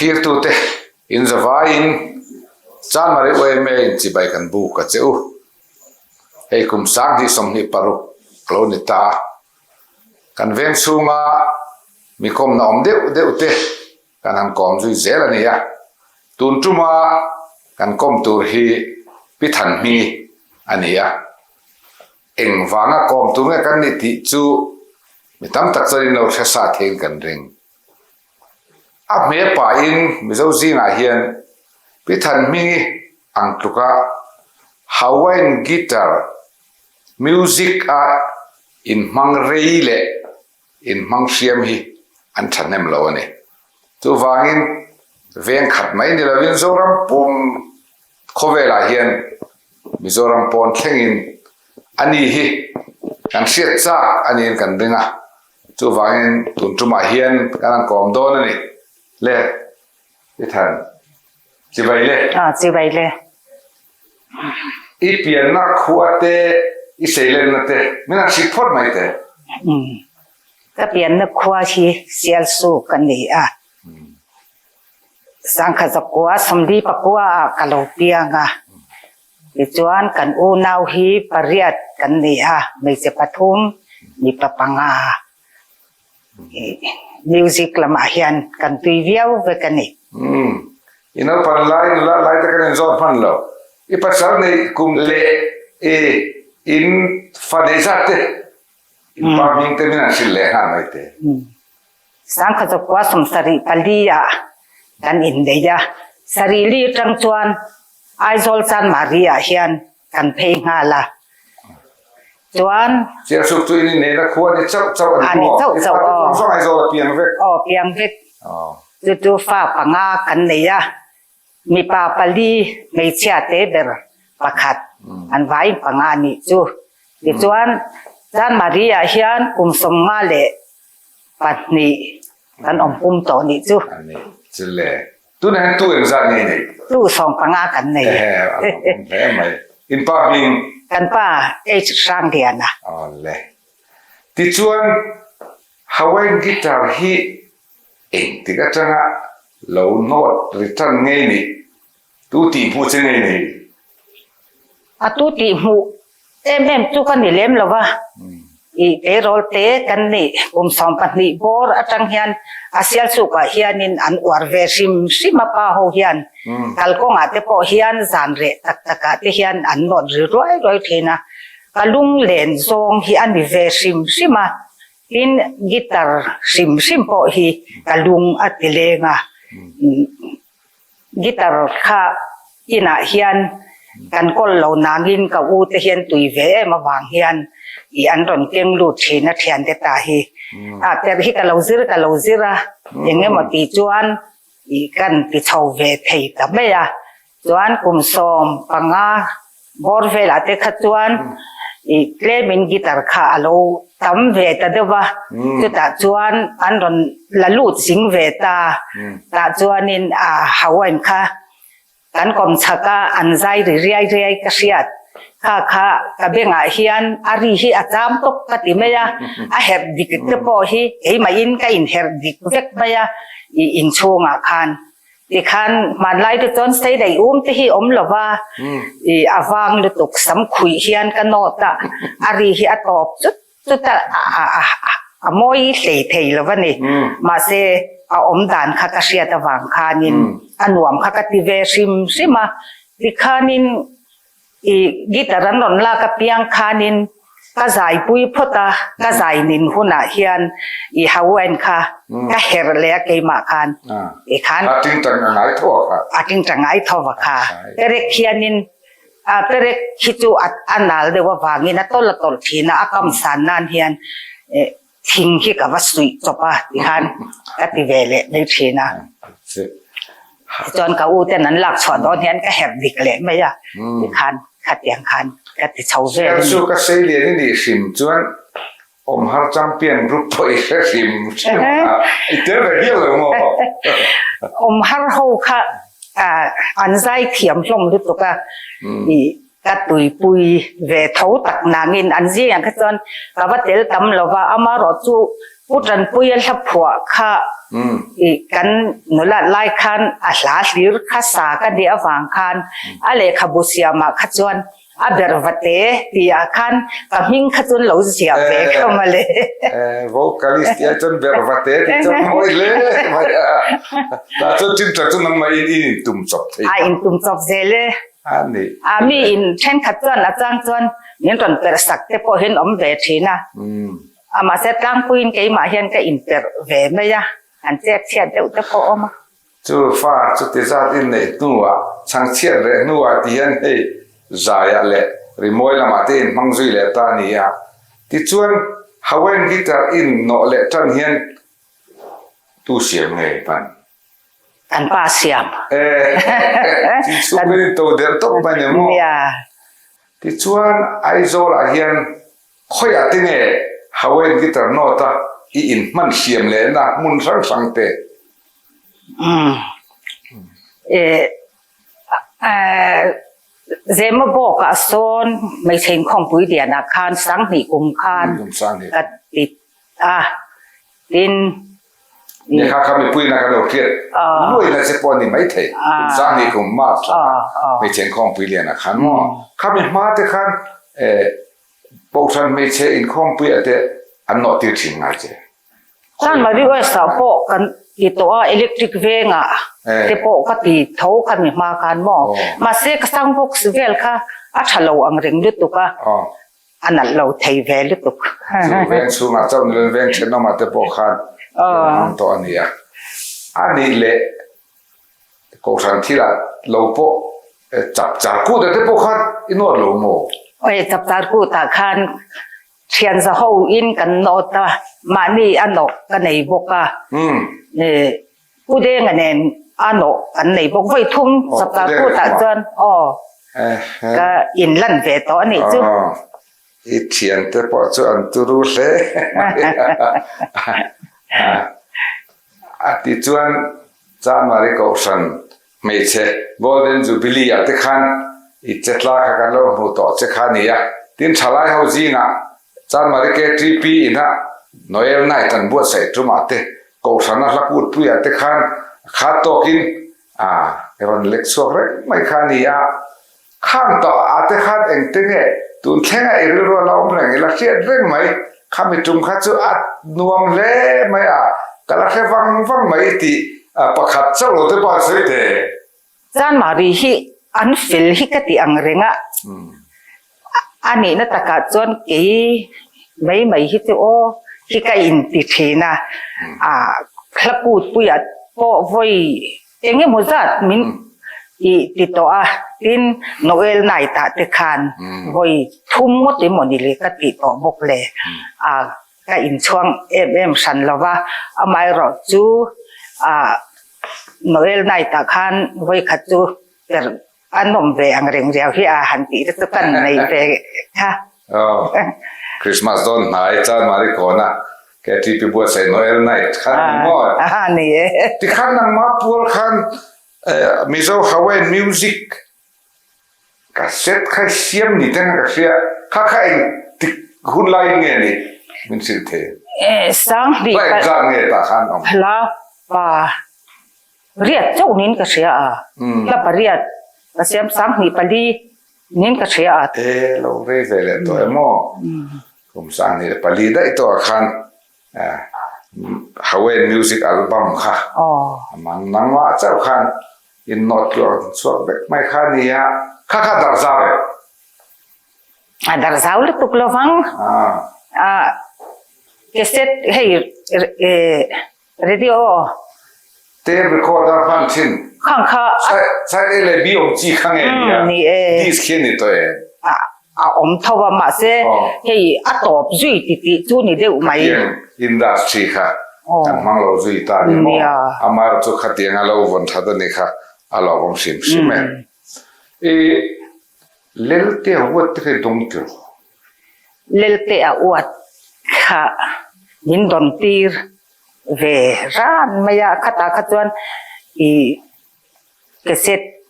Thlirtute in zavaiin Chanmari YMA in chibai kan buk a che u. Hei kum 2026 a lo ni ta a, kan veng chhunga mi kawmna awm deuh deuh te kan han kawm zui zel a ni a. Tun tuma kan kawm tur hi Pi Thanhmingi a ni a. Engvanga kawm tur nge kan nih tih chu mi tam tak chuan in lo hre sa theiin kan ring. A hme pahin Mizo zingah hian Pi Thanhmingi ang tluka Hawaiian guitar music a inhmang rei leh inhmang hriam hi an thahnem lo a ni. Chuvangin veng khat mai ni lovin Zoram pum Khawvelah hian Mizoram pawn thlengin a ni hi kan hriat chak a niin kan ring a, chuvangin tun tumah hian kan han kawm dawn a ni. Le, i than chibai le. Aw, chibai le. I pianna khua te, i seilenna te min han hrik phawt mai teh. Ka pianna khua hi Sialsuk a ni a. Sangkhat zakua sawmli pakua ah ka lo piang a, tichuan kan unau hi pariat kan ni a, hmeichhe pathum mipa panga music lamah hian kan tui viau vek a ni. Umm, i naupan lai nula lai te kan inzawt hman lo, i pasal neih kum leh i in fa neih zat te in pa hming te min han hrilh leh nghal mai te. Sangkhat zakua sawmsarih pali ah kan innei a, sarih li atang chuan Aizawl Chanmari ah hian kan phei nghal a, chuan. Chiarsuk chu in inneihna khua ni chauh chauh a ni maw? A ni chauh chauh aw. I fate zawng zawng Aizawl a piang vek. Aw piang vek. Chu chu fa panga kan nei a, Mipa pali, hmeichhia te ber pakhat an vain panga a nih chu. Tichuan, Chanmari ah hian kum 52 kan awm pum tawh nih chu. A nih chu le. Tunah hian tu engzat nge i neih? Tu 15 kan nei. Ehe, a lo awm hle mai. In pa hming? Kan pa H Hrangliana. Aw le. Tichuan, Hawaiian guitar hi Engtik atanga lo nawt ri tan ngei nih? Tu tih hmuh che ngei nih? A tu tih hmuh em em chu ka ni lem lo va, i tleirawl te kan nih kum 12 bawr atang hian a sialchukah hianin an uar ve hrim hrim a pa ho hian kalkawngah te pawh hian zan reh tak takah te hian an nawt ri ruai ruai thin a, ka lunglen zawng hi a ni ve hrim hrim a. Tin, guitar hrim hrim pawh hi ka lung a ti leng a, guitar kha inah hian kan kawl lo nangin ka u te hian tui ve em avang hian ih an rawn keng lut thin a thiante ta hi. A perh hi ka lo zir ka lo zir a, eng emaw tih chuan ih kan ti chho ve thei ta mai a. Chuan kum 15 bawr velah te kha chuan ih tlemin guitar kha a lo tam ve ta deuh va, chutah chuan an rawn la lut zing ve ta. Tah chuanin a Hawaiian kha kan kawm chhak a, an zai ri riai riai ka hriat. Kha kha ka bengah hian a ri hi a cham tawp ka ti mai a, a herh dik te pawh hi keimahin ka inherh dik vek mai a ih inchhungah khan. Tikhan hmanlai te chuan sei daih um te hi awm lo va, i a vang lutuk sam khuih hian ka nawt a, a ri hi a tawp chut chut a, a mawi hlei thei lo va ni. Mahse a awm dan kha ka hriat avang khanin a nuam kha ka ti ve hrim hrim a, tikhanin I guitar an rawn lak apiang khanin ka zaipui phawt a, ka zai nin hunah hian i Hawaiian kha ka herh leh a keimah khan i khan A tingtang a ngai tho a kha. A tingtang ngai tho a kha. Perek hianin a perek hi chu a nal deuh avangin a tawlh a tawlh thin a, a kam san nan hian Thing hi ka va suih chawp a ti khan ka ti ve leh mai thin a. Tichuan ka u ten an lak chhuah dawn hian ka herh dik leh mai a ti khan khatiang khan ka ti chho vel a ni. Chu ka sei lian i nih hrim chuan Awmhar Champion Group pawh i hre hrim hrim a, i tel ve hial lo maw? Awmhar ho kha an zai thiam hlawm lutuk a, i Ka tuipui ve tho tak nangin an zingah kha chuan ka va tel tam lo va, amaherawh chu Pu Tanpuia hla phuah kha i kan nulat lai khan a hla hlir kha sa ka nih avang khan a lehkhabu siamah kha chuan a ber vate tihah khan ka hming kha chuan lo ziah ve kha mawle. Vocalist tih ah chuan ber vate tih chuan mawi hle mai a. Tah chuan ṭingṭang chu nangmah in i intum chawp thei. A intum chawp zel e. A ni. A mi in ṭhenkhat chuan a chang chuan min rawn perh sak te pawh hian awm ve ṭhin a. A mahse tlangpuiin keimah hian ka inperh ve mai a, an chet chhiat deuh te pawh awm a. Chu fa chuti zat inneih hnuah, chhangchhiat reh hnuah ti hian hei zaiah leh rimawi lamah te inhmang zui leh ta a ni a. Tichuan Hawaiian guitar in nawh leh tan hian tu siam nge hman? Kan pa siam. Eh, chi chhung in to der tawp mai ni maw? Nia. Tichuan Aizawlah hian Khawiah te nge Hawaiian guitar note a i inhman hriam lehna hmun hrang hrang te? Umm. Eh, Zema bawkah sawn hmeichhe inkhawmpui lianah khan Sanghnih kum khan ka ti a, tin Ni kha kha mipuiin a kan lo hriat luaina che pawh a ni maithei. Kum Sanghnih kum March ah hmeichhe inkhawmpui lianah khan maw? Khami hma te khan eh Kohhran hmeichhe inkhawmpuiah te an nawh tir thin ngai che. Chuan Mari West ah pawh kan ti tawh a, electric vengah te pawh ka ti tho kha mi hma khan maw. Mahse ka sound box vel kha a tha lo ang reng lutuk a, a nalh lo thei ve lutuk. Chu veng chhungah chauh ni lovin veng thenawmah te pawh khan an hmang tawh a ni a. A nih leh Kohhran thilah lo pawh chapchar kut ah te pawh khan i nawt lo maw? Awi chapchar kut ah khan thian za ho in kan nawt a, mahni a nawh ka nei bawk a, Pu Denga nen a nawh kan nei bawk vawi thum chapchar kut ah chuan aw ka inlan ve tawh a nih chu. I thiante pawh chu an turu hle mai a. A ti chuan Chanmari Kohhran hmeichhe Golden Jubilee ah te khan i chetla kha kan lo hmuh tawh che kha a ni a. Tin thalai ho zingah Chanmari KTP ina Noel Night an buatsaih tumah te Kohhrana hla kutpuiah te khan a khat tawkin a rawn lek chhuak reng mai kha a ni a. Khang tawh a te khan engte nge tun thlenga i rilru a la awm reng ila hriat reng mai, khami tum kha chu a nuam hle mai a, ka la hre vang vang mai tih pakhat chauh lo te pawh an sawi teh. Chanmari hi an fel hi ka ti ang reng a, a nihna takah chuan kei mai mai hi chu aw hi ka inti thin a, hla kutpuiah pawh vawi Eng emaw zat min i ti tawh a, tin Noel night ah te khan vawi thum ngawt emaw ni le ka tih tawh bawk le, a ka inchhuang em em hran lo va, amaherawh chu ah Noel night ah khan vawi khat chu per A nawm ve ang reng riau hi a han tih te chu kan nei ve kha. Aw, Christmas dawn hnai Chanmari kawna KTP buatsaih Noel night kha ni maw? A ni e. Tikhan nangmah pual khan Mizo Hawaiian music cassette kha i siam ni teng a ka hria, kha kha eng tik hun laiin nge ni min hrilh thei? Sanghnih Hla engzat nge tah khan awm? Hla pa Riat chauh niin ka hria a, hla pariat ka siam 2004 niin ka hria a. E lo rei ve leh tawh em aw? Kum 24 daih tawh ah khan Hawaiian music album kha a mang nangmah chauh khan in nawt tluang chhuak vek mai kha a ni a, kha kha darh zau em? A darh zau lutuk lo vang. A cassette hei Radio. Tape recorder hman thin. Khang kha. Side A leh B awm chi kha nge nia? Ni e. Disc hi a ni tawh e. A awm tho a mahse hei a tawp zui ti tih chu ni deuh mai. Khatiang industry kha kan hmang lo zui ta ni maw? Amaherawhchu khatiang a lo vawn that a ni kha a lawmawm hrim hrim e. I Lelte a uat te kha i dawng tir rawh. Lelte a uat kha min dawn tir ve ran mai a, khatah kha chuan i cassette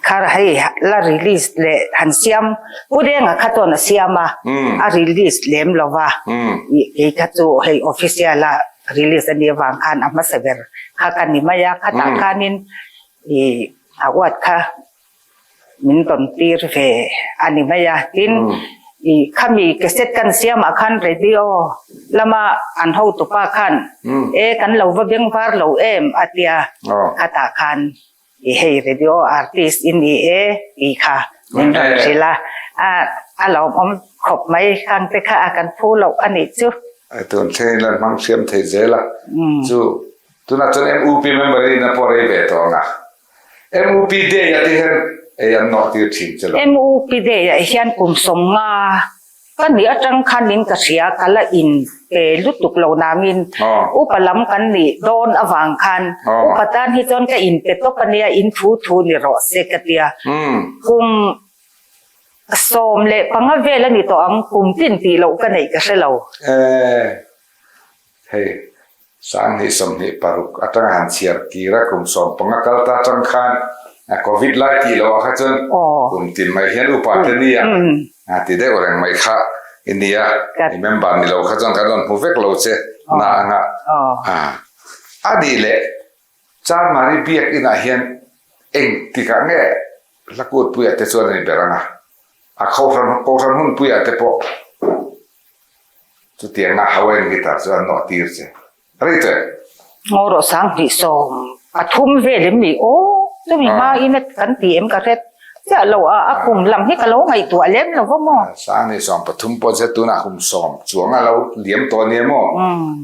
Kha hei la release leh han siam Pu Denga kha chuan a siam a, a release lem lo va, ih kei kha chu hei official a release a nih avang khan a hmasa ber kha ka ni mai a, khatah khanin ih a uat kha min rawn tir ve a ni mai a, tin ih khami cassette kan siamah khan radio lama an hotupa khan e kan lo va bengvar lo em a tia, khatah khan I hei radio artist i ni e tih kha min rawn hrilh a, a a lawmawm khawp mai khang te kha a kan phu loh a nih chu. Ai tun thleng in lan hmang hriam thei zel a, chu tunah chuan MUP member in a pawh rei ve tawh ang a, MUP day ah te hian ei an nawh tir thin che lo. MUP day ah hian kum 50 Ka nih atang khan in ka hria, ka la in pe lutuk lo nangin upa lam kan nih dawn avang khan upa tan hi chuan ka in pe tawp ania, in thu thu ni rawh se ka tia. Kum 15 vel a ni tawh ang, kum tin tih loh ka neih ka hre lo. Hei, 2026 atanga han chhiar kir a, kum 15 kal ta atang khan Covid lai tih loh ah kha chuan kum tin mai hian upa te nia ti deuh reng mai kha i nia, i member ni lo kha chuan kan rawn hmu vek lo che na anga a nih leh Chanmari biakinah hian engtikah nge Hlakutpuia te chuan a ni ber anga a kohhran hunpuia te pawh Chutianga Hawaiian guitar chu an nawh tir che. Rei che. Ngaw rawh 2030 vel em ni aw? Chumi hma in kan ti em ka hret chiah lo a, a kum lam hi ka lo ngaihtuah lem lo va maw? 2030 pawh che tunah kum sawm chuang a lo liam tawh nia maw?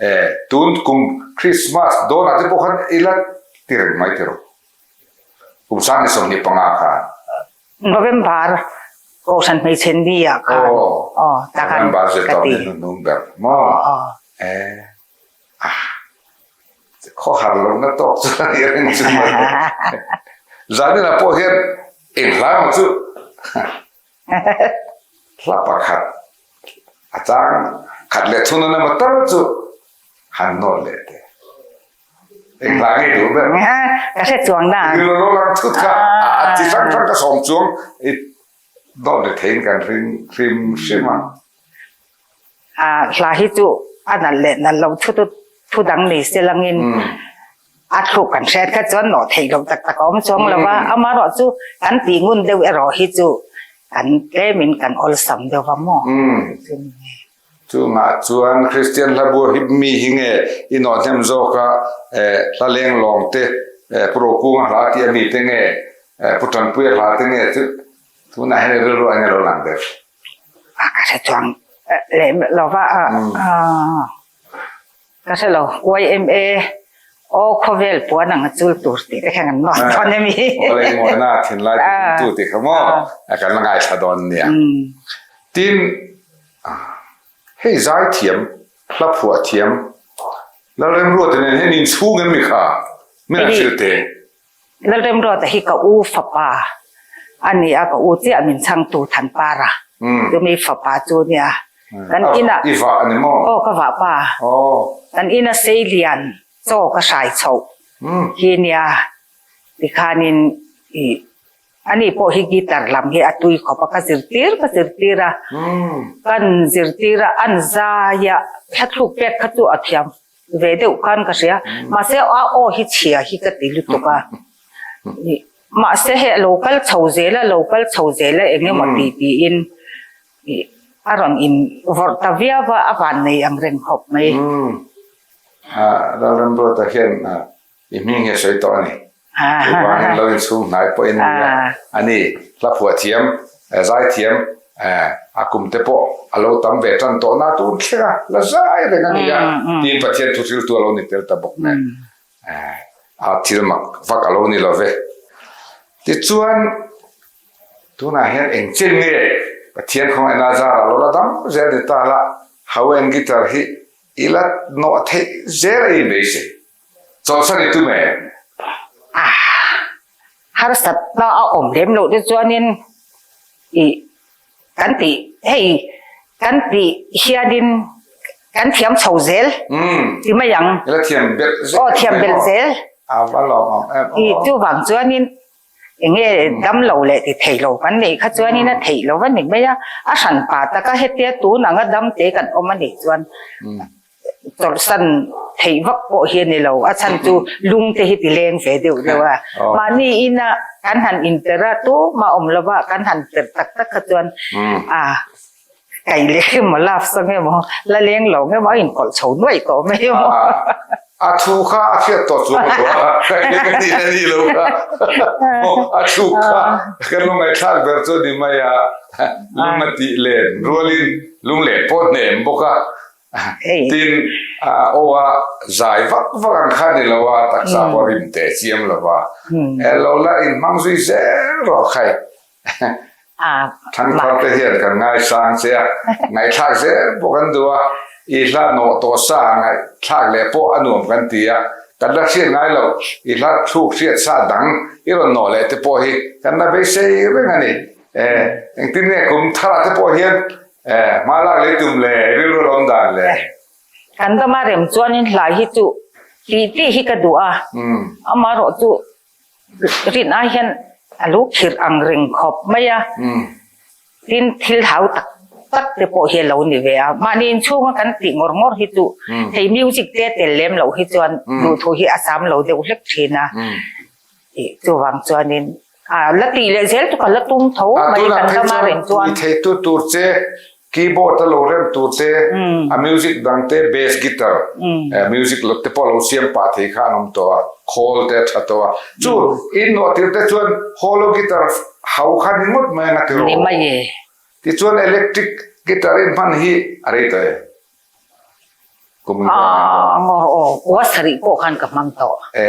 E, tun kum Christmas dawnah te pawh khan i la ti reng mai tiraw? Kum 2025 khan. November Kohhran hmeichhe ni ah khan aw ta khan November zir tawh ni hnuhnung ber maw eh ah khawhar lohna tawk chu a ni reng chu mai Zanina pawh hian eng hla emaw chu hla pakhat a chang khat leh thun emaw tal chu han nawt leh teh. Eng hla nge duh ber? Ka hre chuang na. Ni lo lang thut kha a chi hrang hrang ka sawm chuang i dawt leh theiin kan hring hrim hrim a. A hla hi chu a nalh leh nalh lo thu thu dang ni se langin a thluk kan hriat kha chuan nawh theih loh tak tak a awm chuang lo va, amaherawh chu kan tih ngun deuh erawh hi chu kan tlemin kan awlsam deuh va maw? Chungah chuan Kristian hla bu hip mi hi nge i nawh hnem zawk a, hla leng lawng te, Pu Rokunga hla tih a mi te nge, Pu Tanpuia hla te nge chu tunah hian i rilru a eng elo lang deuh. A ka hre chuang leh lo va, Ka hre lo, YMA aw khawvel puan ang a chul tur tih te khan an nuam dawn emi? Aw lei mawina thinlai tu tih kha maw kan la ngaithla dawn nia. Tin, hei zaithiam, hla phuah thiam, Lalremruata nen hian inchhung em mi kha? Min an hrilh teh. Lalremruata hi ka u fapa a ni a, ka u chiah min chhangtu Thanpara chumi fapa chu nia. Kan inah. I vah a ni maw? Aw ka vah pa. Kan ina Seilian chaw ka hrai chhoh hi nia tikhanin ih ani pawh hi guitar lam hi a tui khawp a, ka zirtir ka zirtir a, kan zirtir a an zai a thla thluk pek kha chu a thiam ve deuh khan ka hria mahse a aw hi chhia hi ka ti lutuk a mahse hei a lo kal chho zel a lo kal chho zel a eng emaw tih tiin a rawn in vawrh ta viau a a van nei ang reng khawp mai. Lalramruata hian I hming hi a sawi tawh a ni. Chuvangin lo inchhung hnai pawhin a ni a, a ni. Hla phuah thiam, zai thiam, a kum te pawh a lo tam ve tan tawh na tun thleng a, la zai reng a ni a, tiin Pathian thu thiltu a lo ni tel ta bawk nen. A thil mak vak a lo ni lo ve. Tichuan, tunah hian eng chin nge Pathian khawngaihna zarah lo la dam zel ni ta la, Hawaiian guitar hi i la nawh theih zel a inbeisei. Chawlhsan i tum e? Ah, harsatna a awm lem loh te chuanin i kan tih hei kan tih hianin kan thiam chho zel ti mai ang. I la thiam belh zel. Aw thiam belh zel. A va lawmawm em aw. I chuvang chuanin. Enge dam lo leh ti thei lo kan neih kha chuanin a theih lo a ni mai a, a hran pa taka hetia tun anga dam te kan awm a nih chuan chawlhsan theih vak pawh hi a ni lo, a chhan chu lung te hi ti leng ve deuh deuh a, mahni ina kan han inper a tumah awm lova kan han per tak tak kha chuan a Kaih leh emaw love song emaw la leng lo emaw a inkawlh chho nuaih tawh mai emaw. A thu kha a hriat tawh chu maw tawh kaih leh ka nih na ni lo kha a thu kha kan lo ngaihthlak ber chu a ni mai a, lung a tih len rualin lung leh pawh hnem bawk a, tin aw a zai vak vak ang kha ni lo a, taksa pawh rim teh chiam lo va, lo la inhmang zui zel rawh khai. Thangthar te hian kan ngaisang che a, ngaihthlak zel pawh kan duh a, i hla nawh tawh sa ngaihthlak leh pawh a nuam kan ti a, kan la hriat ngai loh, i hla thluk hriat sa dang i rawn nawh leh te pawh hi kan la beisei reng a ni. Engtin nge kum tharah te pawh hian hma lak leh tum le, rilru a awm dan le? Kan dama rem chuanin hla hi chu tih tih hi ka duh a, amaherawhchu Rin ai hian a lo khirh ang reng khawp mai a, tin thil hau tak tak te pawh hi a lo ni ve a. Mahni inchhunga kan tih ngawr ngawr hi chu hei music te tel lem loh hi chuan duhthu hi a sam lo deuh hlek thin a, tih chuvang chuanin a la tih leh zel chu ka la tum tho mai kan dama reng chuan. Theitu tur che Keyboard a lo rem tur te, a music dang te, bass guitar, music te pawh lo siam pah thei kha an awm tawh a, khawl te a tha tawh a. Chu in nawh tir te chuan hollow guitar hau kha ni ngawt mai anga tiraw? Ni mai e. Tichuan electric guitar in hman hi a rei tawh e. Kum in pawh a hmang tawh. Aa ngawr aw, kua sarih pawh khan ka hmang tawh. E.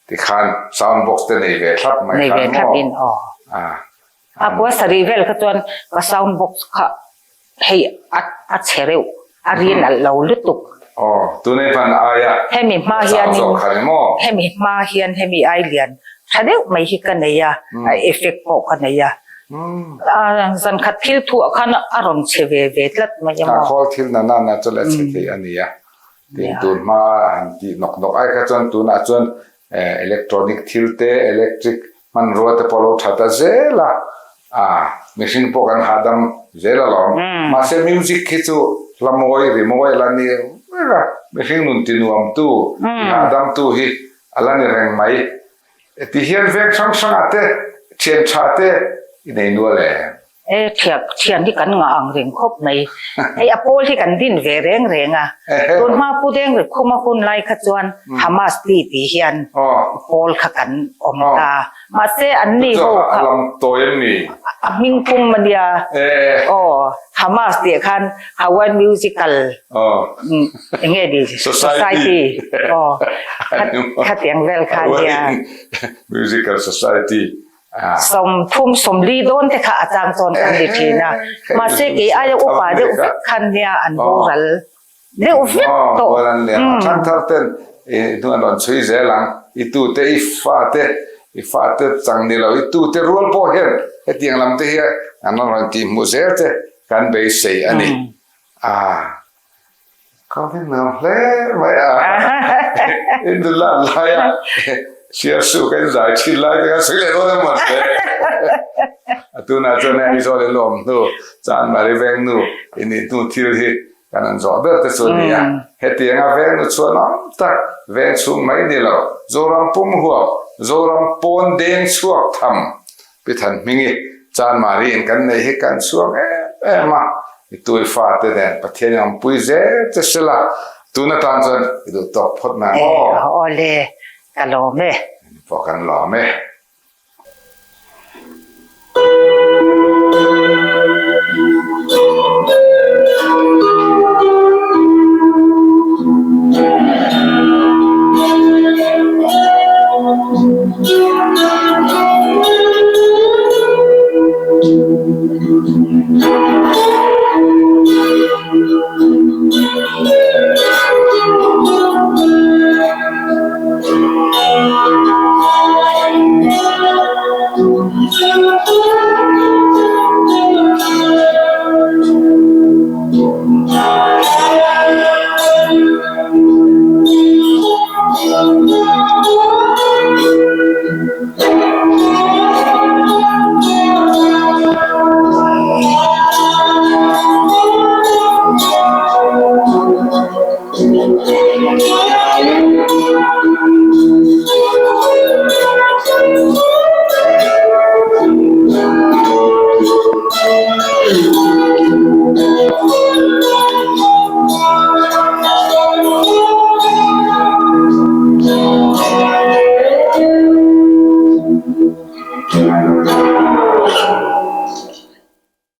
Tikhan sound box te nei ve thlap mai khan maw? Nei ve thlap in aw. A kua sarih vel kha chuan ka sound box kha hei a a chhe reuh, a ri nalh lo lutuk. Aw, tunei hman aia Hemi hma chau hianin zawk kha ni maw? Hemi hma hian hemi ai lian tha deuh mai hi ka nei a, a effect pawh ka nei a. A zan khat thil thuah khan a rawn chhe ve ve tlat mai a maw? A khawl thil na na na chu la chhe thei a nia. Tin tun hma han tih nawk nawk ai kha chuan tunah chuan electronic thil te, electric hmanrua te pawh a lo tha ta zel a, ah mihring pawh kan hahdam zel alawm. Mahse music hi chu hla mawi ri mawi a la ni reng a, mihring nun ti nuamtu, ti hahdamtu hi a la ni reng mai. Ti hian veng hrang hrangah te thian tha te i nei nual em? E thiak thian hi kan ngah ang reng khawp mai. Hei a pawl hi kan din ve reng reng a. Tun hma Pu Dengri Khuma hun lai kha chuan Hamas ti tih hian pawl kha kan awm ta. Mahse an ni ho kha a hming pum a nia. Aw Hamas tih khan Hawaiian Musical eng nge ni Society aw khatiang vel kha a nia. Musical Society 30 40 dawn te kha a chang chuan kan ni thin a, mahse kei aia upa deuh vek khan nia an boral deuh vek tawh. Aw an lian a, thangthar ten i hnu an rawn chhui zel ang, i tu te i fa te i fa te chang ni lo i tu te rual pawh hian hetiang lam te hi an rawn tihhmuh zel te kan beisei a ni. Ka hming nuam hle mai a, Indulan laia Siarsu ka inzai thin lai te kha sawi leh dawn emaw te. A tunah chuan hei Aizawl in awm hnu, Chanmari veng nu i nih hnu thil hi kan an zawh ber te chu a ni a. Hetianga veng nu chhuan awm tak, veng chhung mai ni lo, Zoram pum huap, Zoram pawn deng chhuak tham Pi Thanhmingi, Chanmari in kan nei hi kan chhuak em em a, i tui fate nen Pathian in awmpui zel che se la, tun atan chuan i duh tawk phawt mai ang aw. Aw le, ka lawm e. Pawh kan lawm e.